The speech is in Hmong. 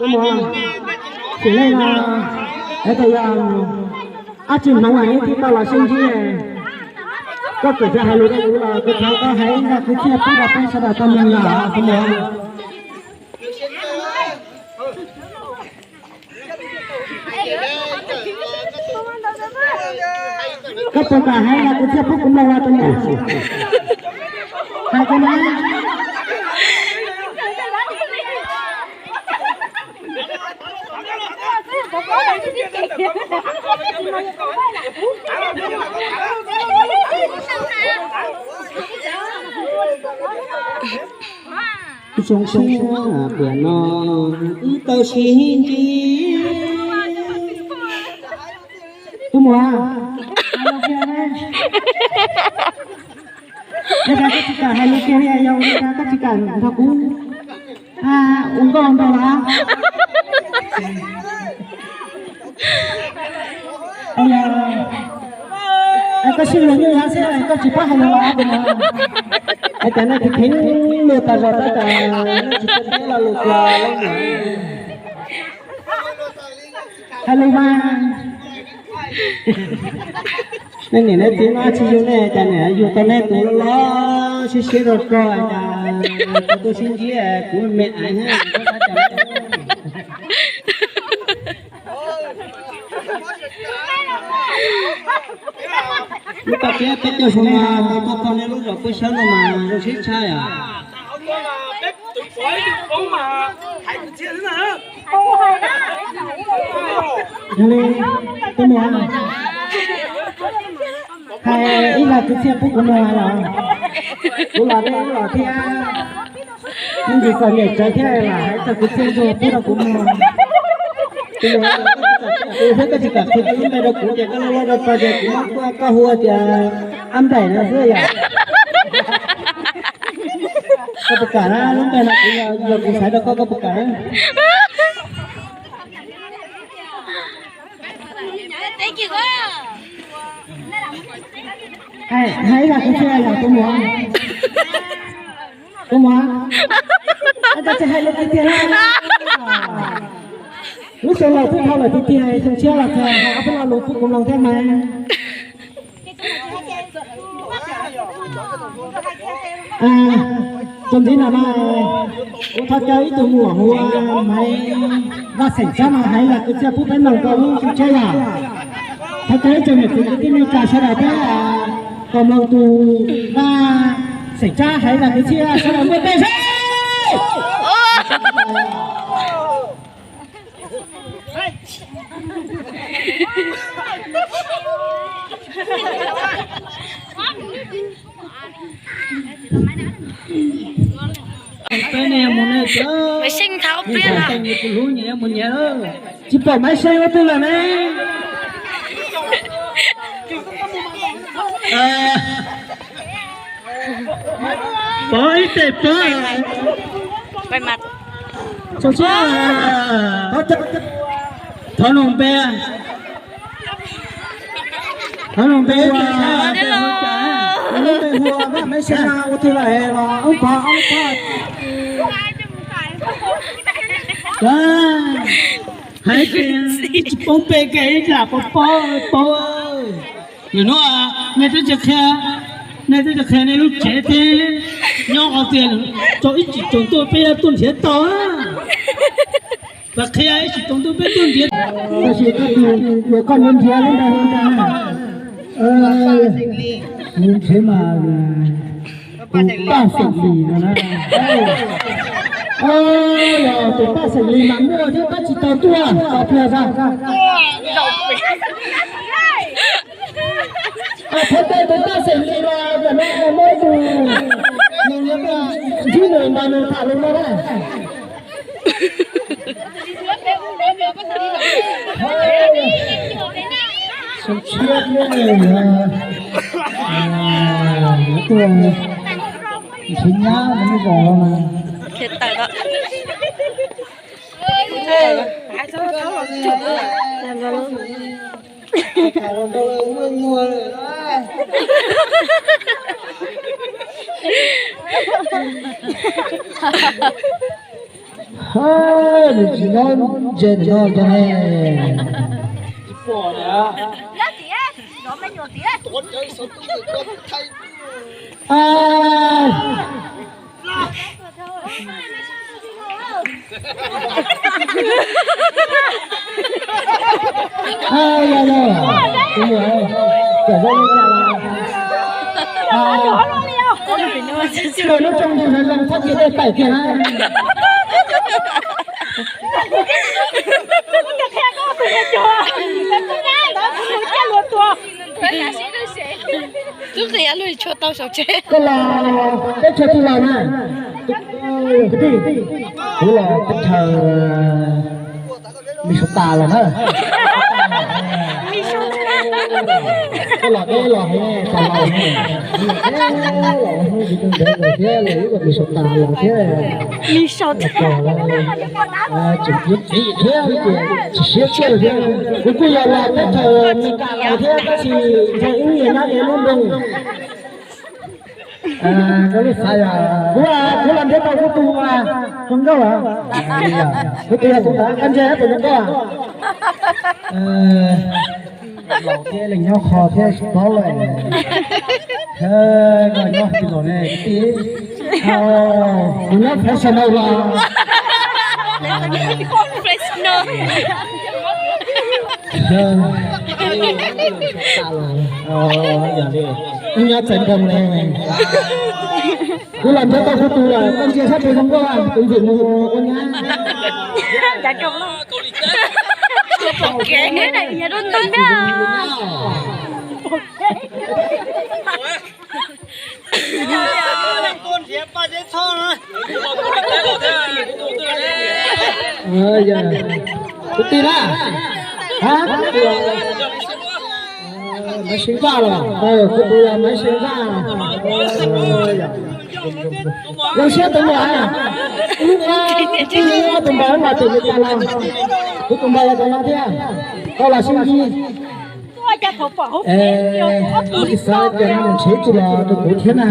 Koj mus, xim neej no, es tas yog ab tsi hmoov es thiaj tau los sib ntsib. Koj txawm tias hais lus rau kuv los kuv thov koj hais ib zaj kwv txhiaj pub rau peb sawv daws tau mloog los koj mus. Koj puas kam hais zaj kwv txhiaj pub kuv mloog los koj mus? Hais koj na. Zoo siab tias no wb tau sib ntsib. Tus muam, hais lus kiag na. Yog tias koj tsis kam hais lus kiag, yog tias koj tsis kam nrog kuv ua nkauj nraug los? Koj sib lus nyuj yog xwb, koj tsis paub hais lus los tus muam. Es cas nej tiv theev luag tas zog tab tom nej tsis teb los lus kos lawm. Hais lus mas. Nej niam nej txiv no tsis yug nej, cas niam yug tau nej tus loj loj siab siab rau koj, cas tau tuaj sib ntsib kuv me me aiv thiab. Lub paj piab peb caug xyoo no tau tuaj txog nej lub zos Pub Xyoob no mas zoo siab tshaj yom. Yog li, tus muam, hais ib zaj kwv txhiaj pub kuv mloog los? Kuv los deb los thiab, ib ntsis txom nyem tsawv thiab los hais ib zaj kwv txhiaj ntsuag pub rau kuv mloog. Tus muam, koj tsis kam qhia koj lub npe rau kuv ces koj loj loj rau koj ces kuv muab koj hu tias Ab Nplaim no xwb yom. Koj puas kam na? Lub npe no kuv yog kuv xaiv rau koj, koj puas kam na? Hais ib zaj kwv txhiaj los tus muam. Tus muam, koj tsis hais lus tiag tiag na. Lub xyoo laus twb dhau lawm tiag tiag, xyoo tshiab los txog hais ob peb lo lus pub kuv mloog thiab mas. Txuas ntxiv no mas kuv thov caw ib tug muam hu ua Maiv Vaj xeem Tsab no hais zaj kwv txhiaj pub peb mloog rau lub xyoo tshiab yom. Thov caw ib tsoom niam txiv kwv tij neej tsa sawv daws thiab kom mloog tus Vaj xeem Tsab hais zaj kwv txhiaj, sawv daws npuaj teg seb. Peb ne mus ne, Maiv Xeeb thaum peb los hlub nyias mus nyias. Tsis pom Maiv Xeeb ua twg lawm ne. Pov ib teg pov. Thov nug npe. Thov nug npe ua, npe hu ua Maiv Xeeb ua twg lawm los ob pov ob pov. Hais tias tsis paub npe ces lam paub paub paub. Lwm hnub nej twb tsis qhia, nej twb tsis qhia nej lub tsev thiab nyob qhov twg, tso ib tsoom tub peb yuav tuaj nrhiav tau. Pas qhia ib tsoom tub peb tuaj nrhiav. Tab sis koj tus yuav koj yuav nrhiav lub npe hu ua, nrhiav mas tus Paj Xeem Lis no na. Yog tus Paj Xeem Lis mas muaj thiab tab tsis tau tuaj, tau pliag zog. Thov caw tus Paj Xeem Lis los ntawm no muaj ib tug ntsib nws nrog nws tham lus no na. Xyoo tshiab thiab, tuaj nrhiav nyab mus zos no. Hais, nws tsis nyob ze nws no rau ne. Ai. Ai ya ya, tus muam, cov zoo li cas los, tus lub rooj ntug zoo zoo txhob cia dej tawm kiag na. Twb qhia lub tshua tau saum tsev. Koj los teb chaws twg los na? Kwv tij, kuv los teb chaws Minnesota los na. Koj los deb los heev, koj los heev, los hnub tsis ntawd los thiab, los ib Minnesota los thiab. Tseem txiv thiab, tsis siab thiab. Kuv kuj yog los teb chaws Amelikas los thiab, tab sis ntshai ib niag nyob li lub nroog. Kuv, kuv los nrhiav tau kuv tus zoo nkauj, kuv tus yog tus ntawd, koj ntsia tus zoo nkauj. Laus thiab leej nyob qho thiab tsis paub lawm. Koj nyob twg los ne kwv tij? Kuv nyob Fresno los. Yog li, wb nyob txawv nroog ne. Kuv los nrhiav tau kuv tus lawm, koj ntsia sab tes zoo nkauj, tus ntxim mus ua nyab. Kuv tus na, Maiv Xeeb Vaj los, kuv tus yog Maiv Xeeb Vaj. Zoo siab tus muam, ib hnub tus npawg mas tim Meskas los, kuv tus npawg yog tus no thiab, koj los sib ntsib. Xav tias no mus ntshiv tsis los rau kuv thiab na.